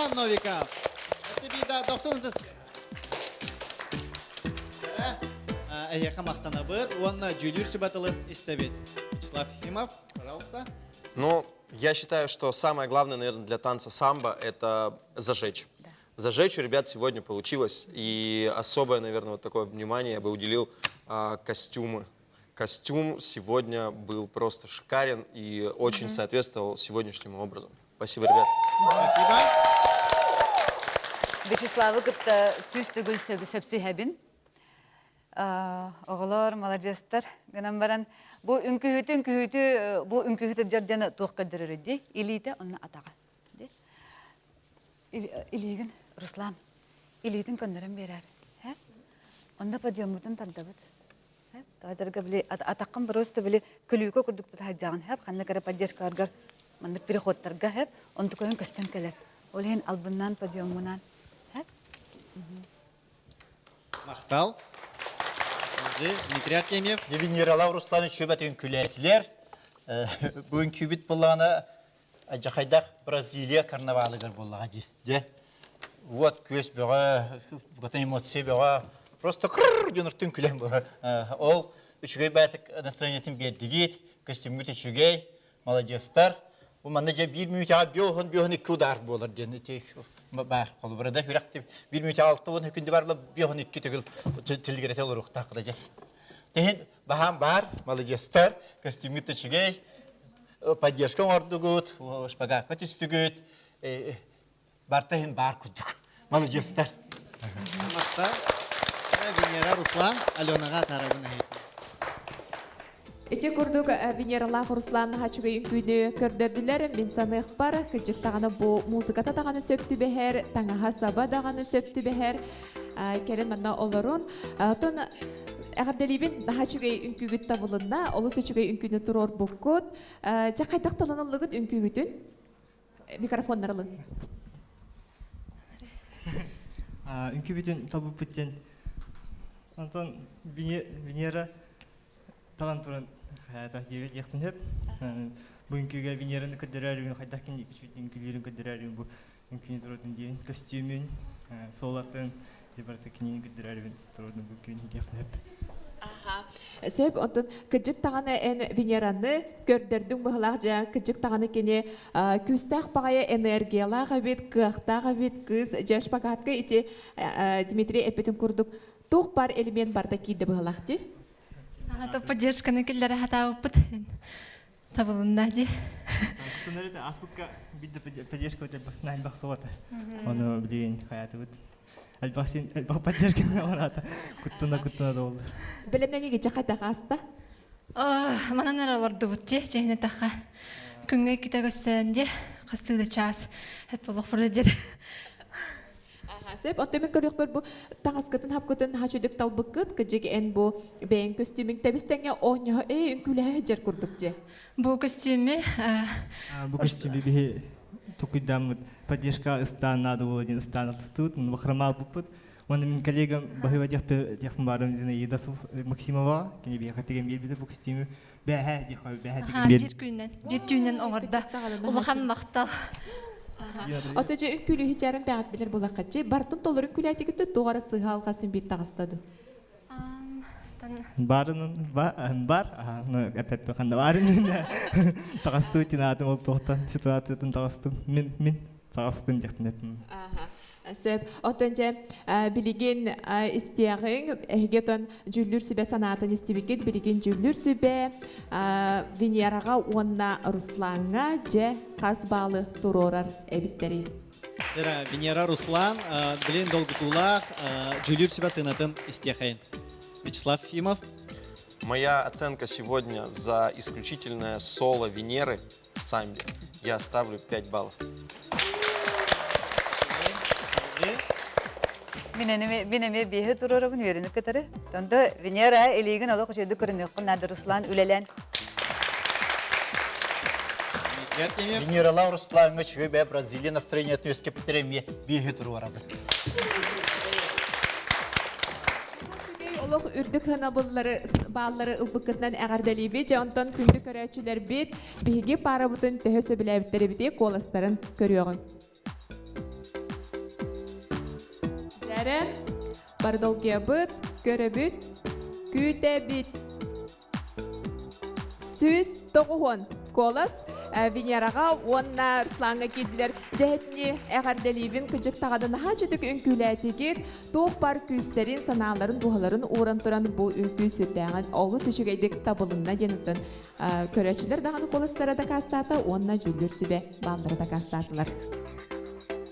Руслан Новиков. Спасибо, дохсун Эһиэхэ махтанабыт уонна дьүүлүүр сүбэ тылын истэбит. Вячеслав Ефимов, пожалуйста. Ну, я считаю, что самое главное, наверное, для танца самбо – это зажечь. Да. Зажечь у ребят сегодня получилось. И особое, наверное, вот такое внимание я бы уделил костюмы. Костюм сегодня был просто шикарен и очень соответствовал сегодняшнему образу. Спасибо, ребят. Спасибо. Вячеславы кытта сүүс төгүл сөпсүһэбин. Оҕолор, маладьыастар гынан баран бу үҥкүүһүтү үҥкүүһүтү бу үҥкүүһүт дьар диэн туох көрдөрөр дии илиитэ онно атаҕа илиигин Руслан илиитин көннөрөн биэрээр онно подъеммутун тардабыт Тоҕо били атаххын просто били күлүүкэ курдук тута сылдьаҕын хэп ханнык эрэ поддержкаларгар маннык переходтарга хэп онтукайын көстөн кэлэр ол иһин албыннаан подъеммунаан хэп Махтал. Дмитрий Артемьев. Венералав Русланович сүбэтин үҥкүүлээтилэр. Бу үҥкүүбүт буоллаҕына Дьахайдах Бразилия карнавалыгар буоллаҕа дии. Дьэ, уот күөс бөҕө, букатын эмоция бөҕө. Просто кырр диэн ыртын күлэн буолар. Ол үчүгэй баайтык настроениетын биэрдигит, көстүүмҥүт үчүгэй, маладьыастар. Бу манна дьэ биир мүнүүтэҕэ биоһун биоһун икки удар буолар диэн ити баар. Холобура да үрэх биир мүнүүтэҕэ 60 күндү бар биоһун икки төгүл тилигирэтэ олоруохтаах кыдажас. Тэһин баһаам баар, маладьыастар, көстүүмҥүт үчүгэй, поддержка оҥордугут, шпагакка түстүгүт, барта иһин баар курдук. Маладьыастар. Махтал. Венера, Руслан, Аленаҕа атаарабын эһиги. Ити курдук Венералаах Руслан наһаа үчүгэй үҥкүүнү көрдөрдүлэр. Мин саныахпар, кырдьык даҕаны бу музыката даҕаны сөп түбэһэр, таҥаһа саба даҕаны сөп түбэһэр. Кэлин манна олорун. Оттон эҕэрдэлиибин наһаа үчүгэй үҥкүүгүт табылынна. Олус үчүгэй үҥкүүнү туруорбуккут. Дьэ хайдах талан ыллыгыт үҥкүүгүтүн? Микрофоннар ылын. Үҥкүүбүтүн талбыппыт диэн. Онтон Венера талан туран хайата диэхпин сөп. Бу үҥкүүгэ Венераны көрдөрөөрүбүн хайдах кини үҥкүүлүүрүн көрдөрөөрүбүн бу үҥкүүнү туруордум диэн көстүүмүн, суолатын барыта кинини көрдөрөөрүбүн туруордум бу үҥкүүнү диэхпин сөп. Сөп, онтон кыдьык даҕаны эн Венераны көрдөрдүҥ быһылаах дьэ кыдьык даҕаны кини күүстээх баҕайы энергиялаах эбит, кыахтаах эбит кыыс дьэ шпагатка ити Дмитрий эппитин курдук туох бар элемент барда киирдэ быһылаах дии. Ата поддержканы киллэрэ хатаабыппыт табылынна дии. Кутунары аспыкка бидде поддержка өтө элбэх суота. Ону билигин хаятыбыт. Элбэх син элбэх поддержка барата. Куттана куттана да болду. Бэлэмнэниигэ дьэ хайдах ааста? Манан эрэ олордубут дии, дьиэһинэ таха. Күҥҥэ иккитэ көстөн дии, хастыы да чаас. Эп олохпор дир. Сөп, оттон мин көрүөхпэр бу таҥаскытын хапкытын хачыдык талбыккыт, кыдьык эн бу бэйэҥ көстүүмүҥ тэбис-тэҥҥэ оонньоһо ээ үҥкүүлэһэ сылдьар курдук дьэ. Бу көстүүмү Бу көстүүмү биһи тукуйдааммыт поддержка ыстаан наада буола диэн ыстаан артыстыбыт, бахрамаал буппут. Уонна мин коллегам баһыыба диэхпин баарым Зинаида Максимова, кини биһиэхэ тигэн биэрбитэ бу көстүүмү бээһэ диэх бээһэ тигэн биэр. Биир күнүнэн, биир түүнүнэн оҥордо. Улахан махтал. Ото дьэ үҥкүүлүү сылдьарын бэҕэт билэр буолаххаччы, бартын толору үҥкүүлээтигит туох эрэ сыыһа алҕасын биир таҕыста ду? Баарынан бар, эппеппе ханна баарын таҕастыы тинаатым ол туохтан ситуациятын таҕастым. Мин мин таҕастым диэхпин эттим. Сөп. Оттон дьэ билигин истиэҕиҥ, эһиги отон дьүүллүүр сүбэ санаатын истибиккит. Билигин дьүүллүүр сүбэ Венераҕа уонна Руслаҥҥа дьэ хас баалы туруорар эбиттэрий? Венера Руслан, билин долгутуулаах дьүүллүүр сүбэ сыанатын истиэхэйин. Вячеслав Ефимов. Моя оценка сегодня за исключительное соло Венеры в самбе. Я ставлю 5 баллов. Мин эмиэ биэһи туруорабын үөрэнip кытары. Онто Венера илиигин олох үчүгэйдик көрүнүөххүн наада Руслан үлэлээн. Венерала Руслаҥҥа үчүгэй бэйэ Бразилия настроениетын үөскэппиттэрэ эмиэ биэһи туруорабын. Үчүгэй олох үрдүк сыанабыллары бааллары ылбыккытынан эҕэрдэлиибит. Дьэ онтон күндү көрөөччүлэрбит биһиги паарабытын төһө сөбүлээбиттэрибитий куоластарын көрүөҕүҥ. Эрэ, бары долгуйабыт, көрөбүт, күүтэбит. 190 куолас Венераҕа уонна Руслаҥҥа киирдилэр. Дьэһитини эҕэрдэлиибин кыдьык таҕаны наһаа чөтүк үҥкүүлээтигит. Туох бар күүстэрин, санааларын, дууһаларын ууран туран бу үҥкүү сүрдээҕин олус үчүгэйдик табылынна диэн оттон көрөөччүлэр даҕаны куоластара дакаастаата уонна дьүүллүүр сүбэ бааллара дакаастаатылар.